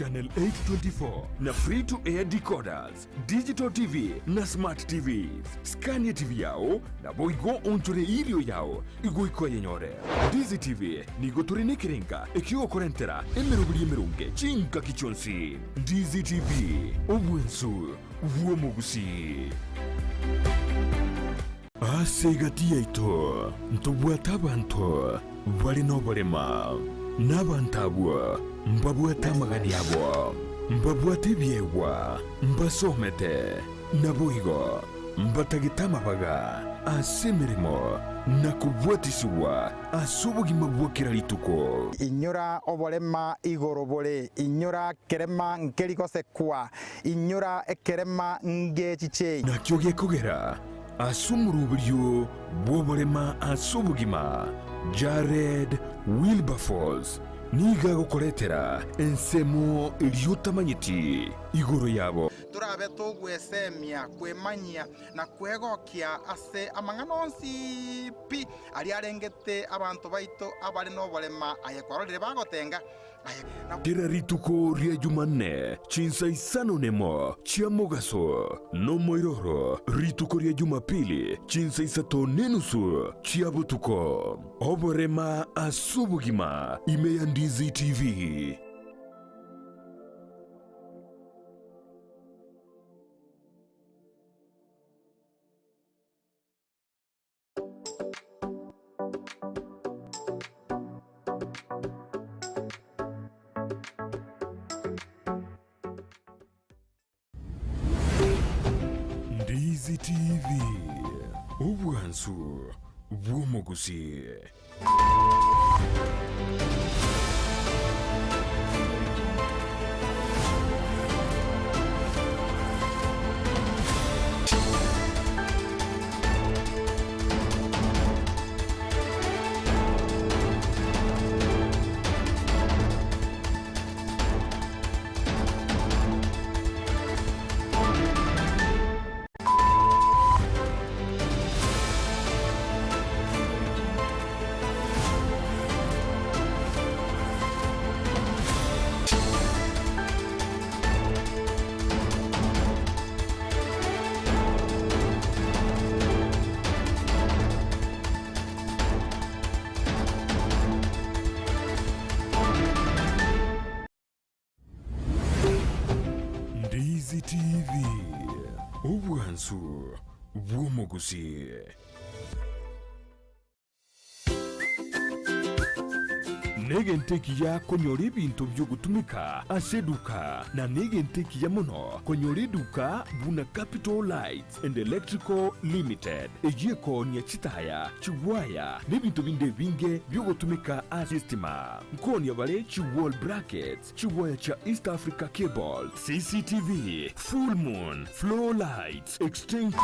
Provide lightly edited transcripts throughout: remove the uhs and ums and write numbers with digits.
Channel 824 na free to air decoders, digital TV na smart TVs. Scan etibi yao naboigo oonchore erio yao igoika oyenyore. Ndizi TV nigo tore nekerenga ekiogokorentera emeroberi emeronge chingaki chionsi. Ndizi TV, obwensu bw'omogusii. Ase egati yaito ntobwate abanto bare noborema, na abanto abwo mbabwate amagani abo, mbabwate ebiegwa, mbasomete, naboigo mbatagete amabaga ase emeremo na kobwatisigwa ase obogima bwa kera rituko. Inyora oborema igoro bore, inyora kerema nkeri gosekwa, inyora ekerema ngechichei. Nakio gekogera ase omoroberio bw'oborema ase obogima, Jared Wilberforce nigo agokoretera ensemo eria otamanyeti igoro yabo. Torabe togwesemia, kwemanyia, na kwegokia ase amang'ana onsi pi aria arengete abanto baito abare noborema, aye kwarorire bagotenga, aye na. Kera rituko ria Jumanne chinsa isano nemo chia mogaso, nomoiroro rituko ria Jumapili chinsa isato nenusu chia botuko. Oborema ase obogima ime ya Ndizi TV. Ndizi TV, obwansu bw'omogusii. Ndizi TV, obwansu bw'omogusii. Negento ekiya konyora ebinto biogotumeka ase eduka, na negento ekiya mono konyora eduka buna Capital Lights and Electrical Limited, eyio ekoonia chitaya, chigwaya, na ebinto binde ebinge biogotumeka ase estima. Nkoonia bare chi wall brackets, chigwaya chia East Africa Cable, CCTV, full moon, floor lights, extension.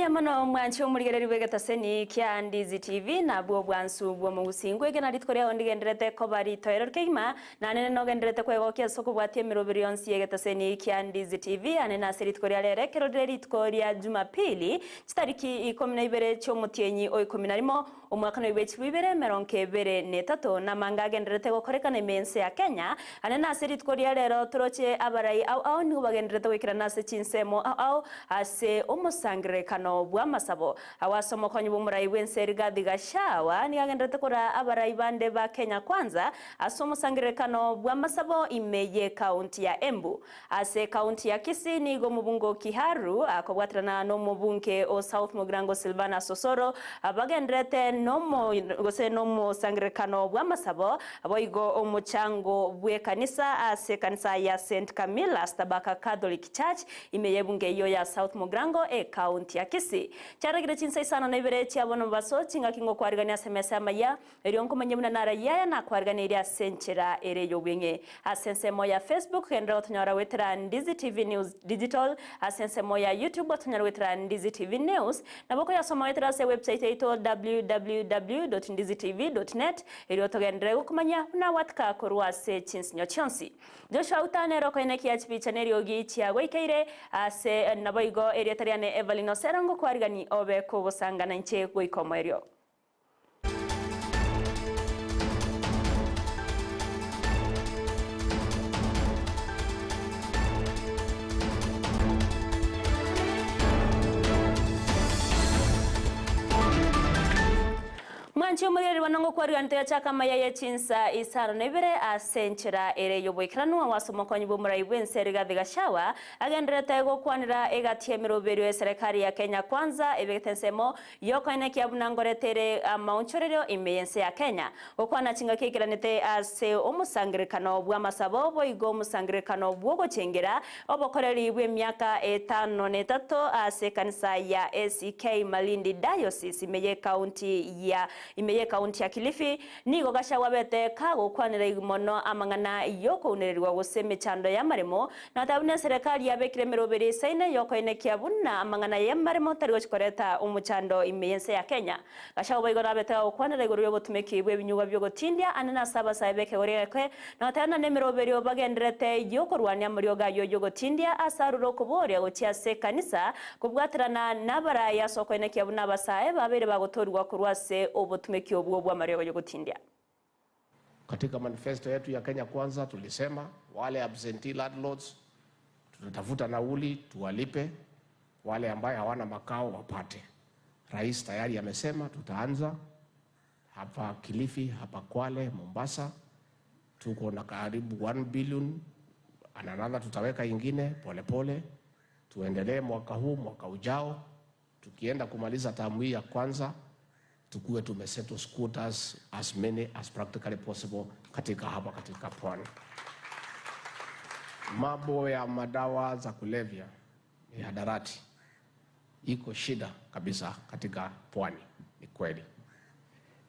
Mbuya mono mwanche omorigereria bw'egetaseni kia Ndizi TV nabwo obwansu bw'omogusii. Ngwegena rituko riao ndigenderete koba ritoereru kegima, na nene nogenderete kwegokia ase okobwatia emeroberi yonsi y'egetaseni kia Ndizi TV ane nase rituko ria rero ekero rire rituko ria Jumapili Chitariki ikomi na ibere chi'omotienyi o ikomi na rimo, omwaka noibwe chibu ibere emerongo ebere na etato, namanga agendererete gokorekana ime ense ya Kenya, ane nase rituko ria rero toroche abarai ao ao nigo bagendererete goikerana ase chinsemo ao ao ase omosangererekano bw'amasabo. Agwo ase omokonyi bw'omorai bw'ense Rigathi Gachagua nigo agendererete koraa abarai bande ba Kenya Kwanza ase omosangererekano bw'amasabo ime y'ekaunti ya Embu. Ase ekaunti ya Kisii nigo omobunge o Kiharu akobwaterana nomobunge o South Mugirango Silvanus Osoro bagendererete nomo gose nomosangererekano bw'amasabo boigo omochango bw'ekanisa ase ekanisa ya St Camillus Tabaka Catholic Church ime y'ebunge eyio ya South Mugirango ekaunti ya Kisii. Kisii. Chiaragire chinsa isano na ibere chia bono mobaso, chingaki ngokwarigania ase emesa y'amaya, erio nkomanye buna narayie aya nakwariganeirie ase enchera ere y'obweng'e. Ase ensemo ya Facebook genderera gotonyora goetera Ndizi TV News Digital, ase ensemo ya YouTube otonyore goetera Ndizi TV News, nabo okoyasoma goetera ase ewebsite yaito www.ndizitv.net, erio togenderere gokomanya buna gwatika korwa ase chinsinyo chionsi. Joshua Uta nere okoenekia chibicha neriogi chiagoikeire ase naboigo erieta riane Evelyn Osero ngokwarigani obe kogosangana inche goika omoerio. Mwanche omorigereria one ngokwarigani toyachake amaya ye chinsa isano na ibere ase enchera ere y'oboikeranu ase omokonyi bw'omorai bw'ense Rigathi Gachagua agendererete gokwanera egati y'emeroberio y'eserekari ya Kenya Kwanza ebegete ensemo y'okoenekia buna ngorete ere amaonchorerio ime y'ense ya Kenya. Gokwana chingaki eikeranete ase omosangererekano bw'amasabo boigo omosangererekano bw'ogochengera obokoreri bw'emiaka etano na etato ase ekanisa ya ACK Malindi Diocese ime y'ekaunti ya ime y'ekaunti ya Kilifi, nigo Gachagua abete kagokwanera igw mono amang'ana y'okounererigwa gose emechando y'amaremo, na goteba buna eserekari yabekire emeroberi eisaine y'okoenekia buna amang'ana y'amaremo tari gochi koreta omochando ime y'ense ya Kenya. Gachagua boigo nabete gagokwanera igoro y'obotumeki bw'ebinyugwa bi'ogotindia ande nase abasae b'ekegori egeke, na goteba buna nemeroberio bagendererete y'okorwania amariogo ayio y'ogotindia ase arure okoboria gochia ase ekanisa kobwaterana nabarai ase okoenekia buna abasae babeire bagotoorigwa korwa ase obotumeki obwo bw'amariogo y'ogotindia. Katika manifesto yetu ya Kenya Kwanza tulisema wale absentee landlords tutatafuta nauli tuwalipe, wale ambaye hawana makao wapate. Rais tayari amesema tutaanza hapa Kilifi, hapa Kwale, Mombasa. Tuko na karibu 1 billion and another tutaweka ingine polepole pole. Tuendelee mwaka huu, mwaka ujao, tukienda kumaliza tamu hii ya kwanza tukuwe tumesettle scooters as many as practically possible katika hapa katika pwani. Mambo ya madawa za kulevya mihadarati iko shida kabisa katika pwani, ni kweli.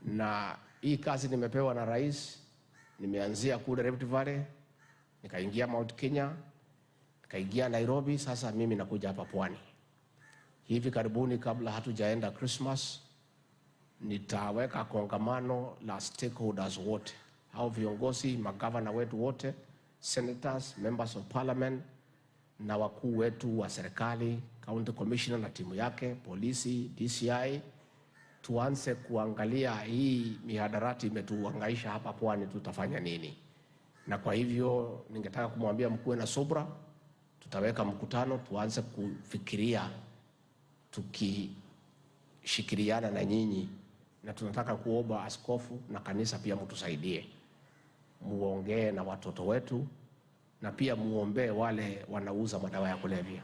Na hii kazi nimepewa na rais, nimeanzia kule Rift Valley, nikaingia Mount Kenya, nikaingia Nairobi, sasa mimi nakuja hapa pwani. Hivi karibuni kabla hatujaenda Christmas, nitaweka kongamano la stakeholders wote, hao viongozi, magavana wetu wote, senators, members of parliament na wakuu wetu wa serikali, county commissioner na timu yake, polisi, DCI, tuanze kuangalia hii mihadarati imetuhangaisha hapa pwani, tutafanya nini? Na kwa hivyo ningetaka kumwambia mkuwe na subra, tutaweka mkutano tuanze kufikiria tukishikiliana na nyinyi, na tunataka kuomba askofu na kanisa pia mtusaidie, muongee na watoto wetu na pia muombee wale wanauza madawa ya kulevya.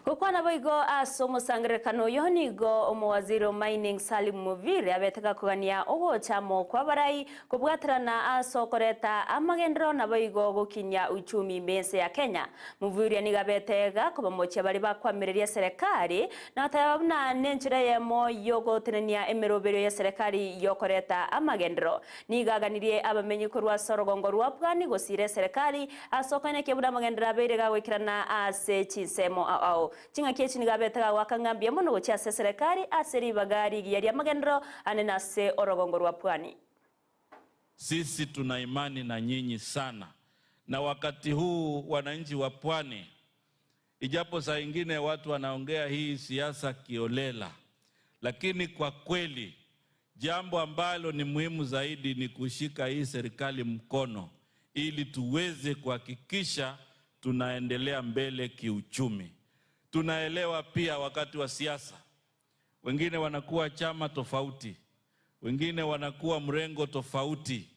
Gokwana boigo ase omosangererekano oyo nigo omowaziri o mining Salim Muviri abeteka kogania ogochamo kwa barai kobwaterana ase okoreta amagendero naboigo gokinya uchumi ime ense ya Kenya. Muviri nigo abetega kobamochia bari bakwamireria serikali na goteba buna nenchera eyemo yogotenenia emeroberio ya serikali yokoreta amagendero. Nigo aganirie abamenyi korwa ase orogongo rwa pwani gosira eserikali ase okoenekia buna amagendero abeire gagoikerana ase chinsemo ao ao. Ching'aki echi nigo abetega goaka ng'ambia mono gochia ase eserekari ase ribaga rigiya ria amagendero ane nase orogongo rwa pwani. Sisi tuna imani na nyinyi sana, na wakati huu wananchi wa pwani, ijapo saa ingine watu wanaongea hii siasa kiolela, lakini kwa kweli jambo ambalo ni muhimu zaidi ni kushika hii serikali mkono ili tuweze kuhakikisha tunaendelea mbele kiuchumi. Tunaelewa pia wakati wa siasa wengine wanakuwa chama tofauti, wengine wanakuwa mrengo tofauti,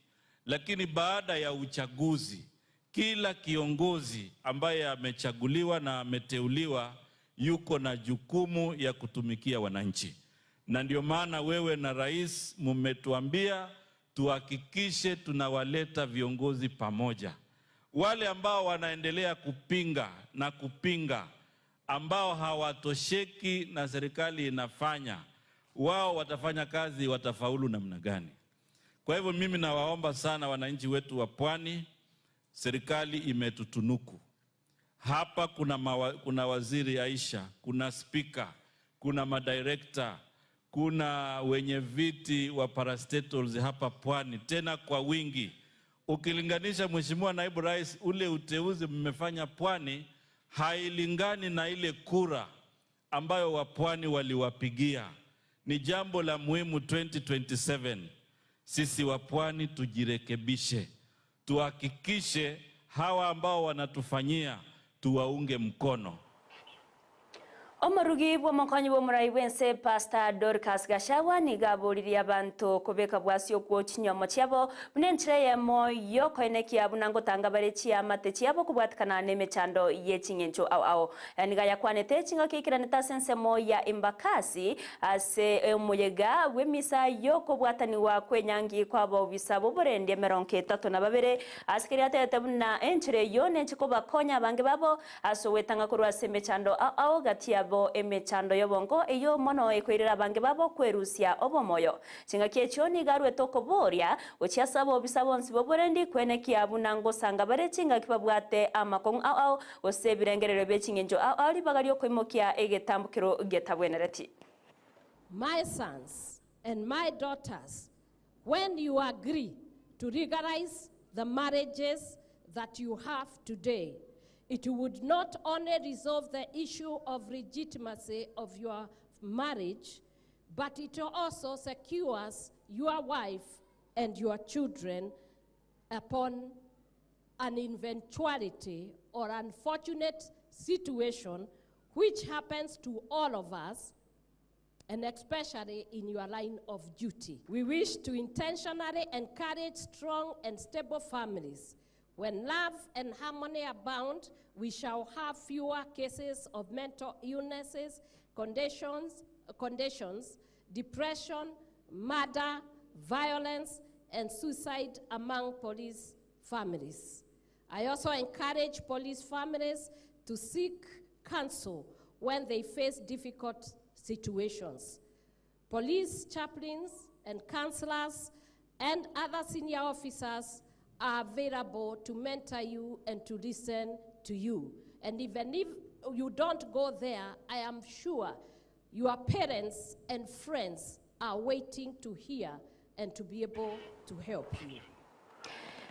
lakini baada ya uchaguzi kila kiongozi ambaye amechaguliwa na ameteuliwa yuko na jukumu ya kutumikia wananchi, na ndio maana wewe na rais mmetuambia tuhakikishe tunawaleta viongozi pamoja. Wale ambao wanaendelea kupinga na kupinga, ambao hawatosheki na serikali inafanya, wao watafanya kazi, watafaulu namna gani? Kwa hivyo mimi nawaomba sana wananchi wetu wa Pwani, serikali imetutunuku hapa. Kuna, mawa, kuna waziri Aisha, kuna spika, kuna madirekta, kuna wenye viti wa parastatals hapa Pwani, tena kwa wingi. Ukilinganisha Mheshimiwa Naibu Rais, ule uteuzi mmefanya Pwani hailingani na ile kura ambayo wapwani waliwapigia. Ni jambo la muhimu 2027 sisi wapwani tujirekebishe, tuhakikishe hawa ambao wanatufanyia tuwaunge mkono. Omorugi bwa omokonyi bwa omorai bwense Pastor Dorcas Gachagua nigo aboririe abanto kobeka bwasi okwo chinyomo chiabo buna enchera eyemo yokoenekia buna ngotanga bare chiamate chiabo kobwatikana na emechando ye ching'encho ao ao. Niga yakwanete chingaki eikeranete ase ensemo ya Embakasi ase omoyega bw'emisa yokobwataniwa kwenyangi kwa abaobisa b'oborendi emerongo etato na babere ase keria atebete buna enchera eyio nenche kobakonya abange babo ase ogwetanga korwa ase emechando ao ao gati yabo emechando y'obongo eyio mono ekoirera abange babo kwerusia obomoyo. Chingaki echio nigo arwete okoboria gochia ase abobisa bonsi b'oborendi kwenekia buna ngosanga bare chingaki babwate amakong'u ao ao gose ebirengererio bie ching'encho ao ao ribaga riokoimokia egetambokero getabwenereti. My sons and my daughters, when you agree to legalize the marriages that you have today, it would not only resolve the issue of legitimacy of your marriage, but it also secures your wife and your children upon an eventuality or unfortunate situation which happens to all of us, and especially in your line of duty. We wish to intentionally encourage strong and stable families. When love and harmony abound, we shall have fewer cases of mental illnesses, conditions, depression, murder, violence, and suicide among police families. I also encourage police families to seek counsel when they face difficult situations. Police chaplains and counselors and other senior officers are available to mentor you and to listen to you. And even if you don't go there, I am sure your parents and friends are waiting to hear and to be able to help you.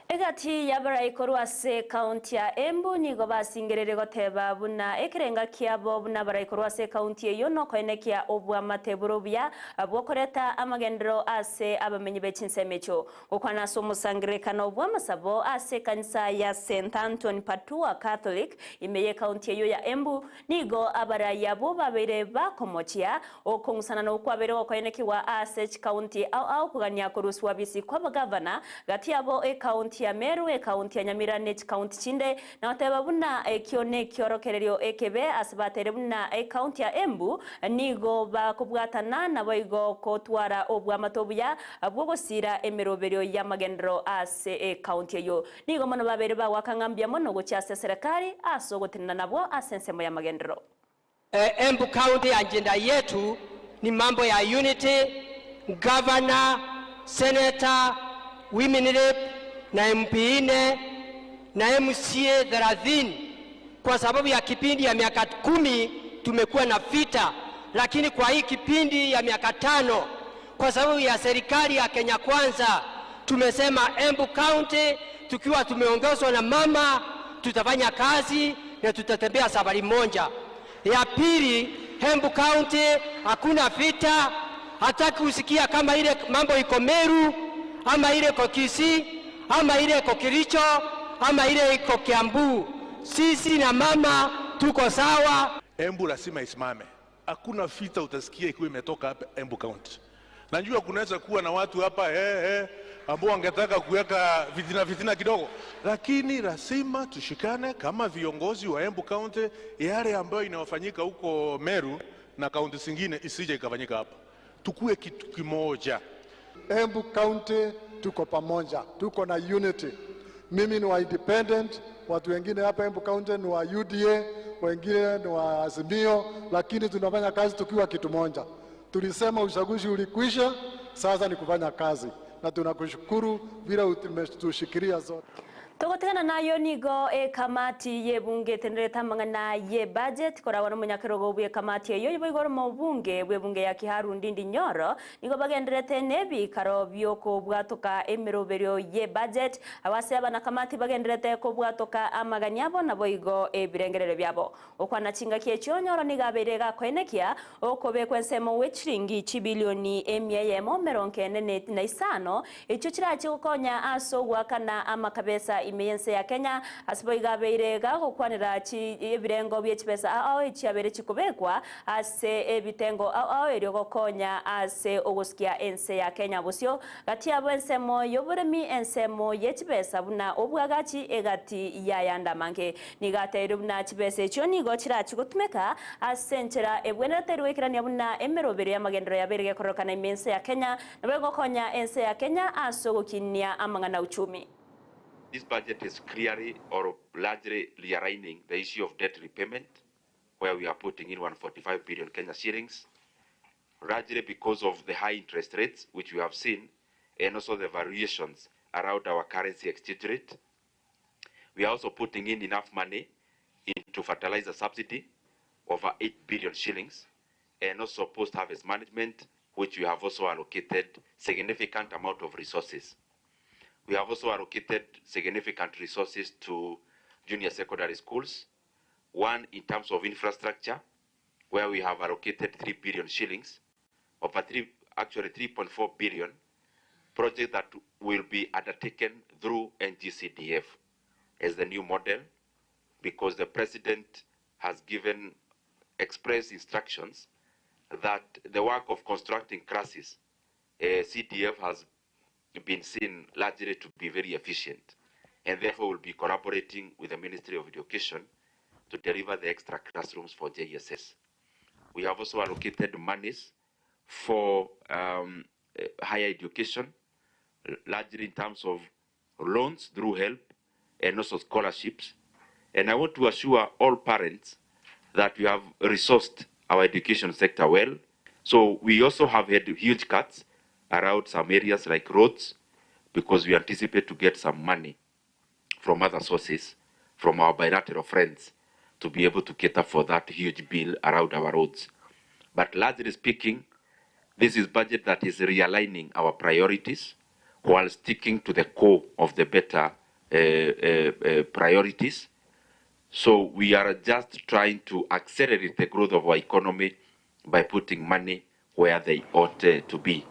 Egati y'abarai korwa ase ekaunti ya Embu nigo basingerere goteba buna ekerenga kiabo buna abarai korwa ase ekaunti eyo nokoenekia obwamate bore obuya bwokoreta amagenderero ase abamenyi be chinsemo echio. Gokwana ase omosangererekano bw'amasabo ase ekanisa ya St Anthony Padua Catholic ime y'ekaunti eyo ya Embu nigo abarai abwo babeire bakomochia okong'usana na okwabeire gokoenekiwa ase chikaunti ao ao kogania korusiwa bisi kwa abagavana gati yabo ekaunti ya Meru, ekaunti ya Nyamira ne chikaunti chinde na goteba buna ekio nekiorokererio ekebe ase batere buna ekaunti ya Embu nigo bakobwatana nabo igo kotwara obwamate obuya bwogosira emeroberio y'amagenderero ase ekaunti eyo. Nigo mono babere bagwaka ng'a mbuya mono gochia ase eserekari ase ogotenena nabwo ase ensemo y'amagenderero. Embu County agenda yetu ni mambo ya unity, governor, senator, women rep na MP 4 na MCA 30. Kwa sababu ya kipindi ya miaka 10 tumekuwa na vita, lakini kwa hii kipindi ya miaka 5 kwa sababu ya serikali ya Kenya Kwanza tumesema Embu County tukiwa tumeongozwa na mama tutafanya kazi na tutatembea safari moja. Ya pili, Embu County hakuna vita, hataki kusikia kama ile mambo iko Meru ama ile iko Kisii ama ile iko Kericho ama ile iko Kiambu. Sisi na mama tuko sawa. Embu lazima isimame. Hakuna vita utasikia ikiwa imetoka hapa Embu County. Najua kunaweza kuwa na watu hapa ambao wangetaka kuweka fitina fitina kidogo, lakini lazima tushikane kama viongozi wa Embu County. Yale ambayo inayofanyika huko Meru na kaunti zingine isije ikafanyika hapa, tukue kitu kimoja. Embu County tuko pamoja, tuko na unity. Mimi ni wa independent, watu wengine hapa Embu County ni wa UDA, wengine ni wa Azimio, lakini tunafanya kazi tukiwa kitu moja. Tulisema uchaguzi ulikwisha, sasa ni kufanya kazi, na tunakushukuru vile umetushikilia zote. Togotigana nayo nigo ekamati yebunge etenerete amang'ana ye budget koragwa na omonyakerogo bwa ekamati eyo ibo igoro mobunge bwa ebunge ya Kiharu Ndindi Nyoro nigo bagenderete na ebikaro biokobwatoka emeroberio ye budget abase abanakamati bagenderete kobwatoka amagani abo nabo igo ebirengererio biabo. Gokwana chingaki echio Nyoro nigo abeire gakoenekia okobekwa ensemo gwe chiringi chibilioni emia eyemo emerongo ene na isano echio chirache gokonya ase ogoakana amakabesa ime y'ense ya Kenya. Ase boigo abeire gagokwanera chi ebirengo bie chibesa ao ao echiabeire chikobekwa ase ebitengo ao ao erio gokonya ase ogosikia ense ya Kenya bosio gati yabo ensemo y'oboremi ensemo ye chibesa buna obwagachi egati y'ayande amange. Nigo ateirwe buna chibesa echio nigo chirachi gotumeka ase enchera ebwenerete erio goikerania buna emeroberio y'amagenderero yabeire gekororokana ime ense ya Kenya nabo egokonya ense ya Kenya ase ogokinia amang'ana uchumi. This budget is clearly or largely realigning the issue of debt repayment, where we are putting in 145 billion Kenya shillings, largely because of the high interest rates which we have seen, and also the variations around our currency exchange rate. We are also putting in enough money into fertilizer subsidy, over 8 billion shillings, and also post-harvest management, which we have also allocated significant amount of resources. We have also allocated significant resources to junior secondary schools, one in terms of infrastructure, where we have allocated 3 billion shillings, over three, actually 3.4 billion, project that will be undertaken through NGCDF as the new model, because the president has given express instructions that the work of constructing classes, CDF has been seen largely to be very efficient, and therefore will be collaborating with the Ministry of Education to deliver the extra classrooms for JSS. We have also allocated monies for higher education, largely in terms of loans through HELB and also scholarships. And I want to assure all parents that we have resourced our education sector well. So we also have had huge cuts around some areas like roads, because we anticipate to get some money from other sources, from our bilateral friends, to be able to cater for that huge bill around our roads. But largely speaking, this is budget that is realigning our priorities while sticking to the core of the better priorities. So we are just trying to accelerate the growth of our economy by putting money where they ought to be.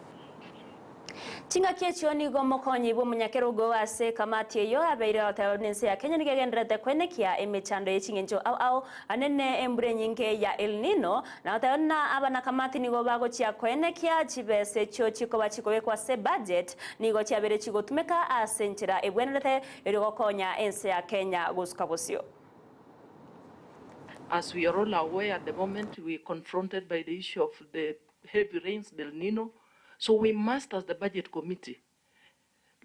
Chingaki echio nigo mokonyi bwa omonyakerogo ase kamati eyo abeire oteba nense ya Kenya nigo egenderete kwenekia emechando ye ching'encho ao ao anene embura enyinge ya El Nino na oteba na abanakamati nigo bagochia kwenekia chibesa echio chikoba chikobekwa ase budget nigo chiabere chigotumeka ase enchera ebwenerete erio gokonya ense ya Kenya gosuka bosio. As we are all aware, at the moment we are confronted by the issue of the heavy rains, the El Nino. So we must, as the budget committee,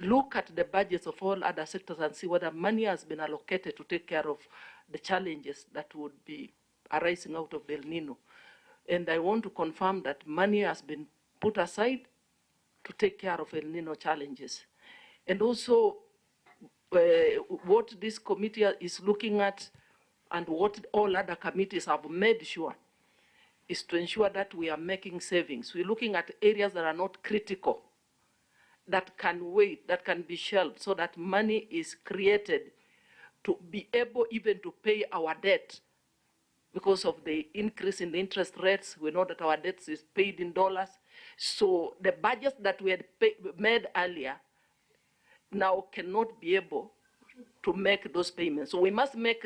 look at the budgets of all other sectors and see whether money has been allocated to take care of the challenges that would be arising out of the El Nino. And I want to confirm that money has been put aside to take care of El Nino challenges. And also, what this committee is looking at and what all other committees have made sure is to ensure that we are making savings. We're looking at areas that are not critical, that can wait, that can be shelved, so that money is created to be able even to pay our debt. Because of the increase in the interest rates, we know that our debt is paid in dollars. So the budgets that we had made earlier now cannot be able to make those payments. So we must make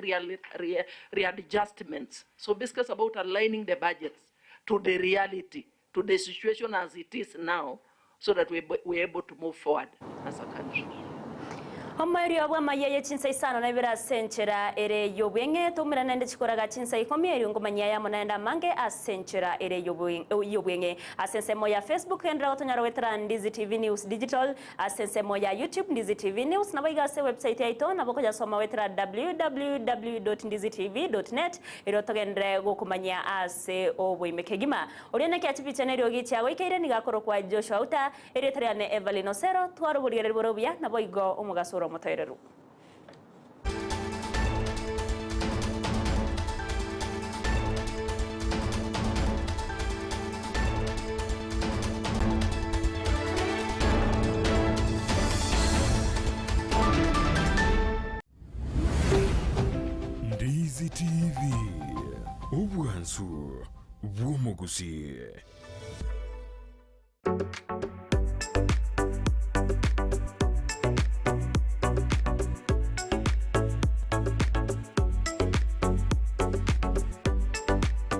readjustments. So basically it's about aligning the budgets to the reality, to the situation as it is now, so that we're able to move forward as a country. Omoerio bw'amayia ye chinsa isano na ibere ase enchera ere y'obweng'e, toumera naende chikoraga chinsa ikomi, erio ngomanyia ayamo naende amange ase enchera ere y'obweng'e. Ase ensemo ya Facebook genderera gotonyora goetera Ndizi TV News Digital, ase ensemo ya YouTube Ndizi TV News, naboigo ase website yaito nabo okoyasoma goetera www.ndizitv.net erio togenderere gokomanyia ase oboime kegima. Oria nekia chipicha na eriogi chiagoikeire nigo akorokwa Joshua Outa, Erieta riane Evelyn Osero, twara oborigereria bore obuya, naboigo omogaso ore omotoereru. Ndizi TV, obwansu bw'omogusii.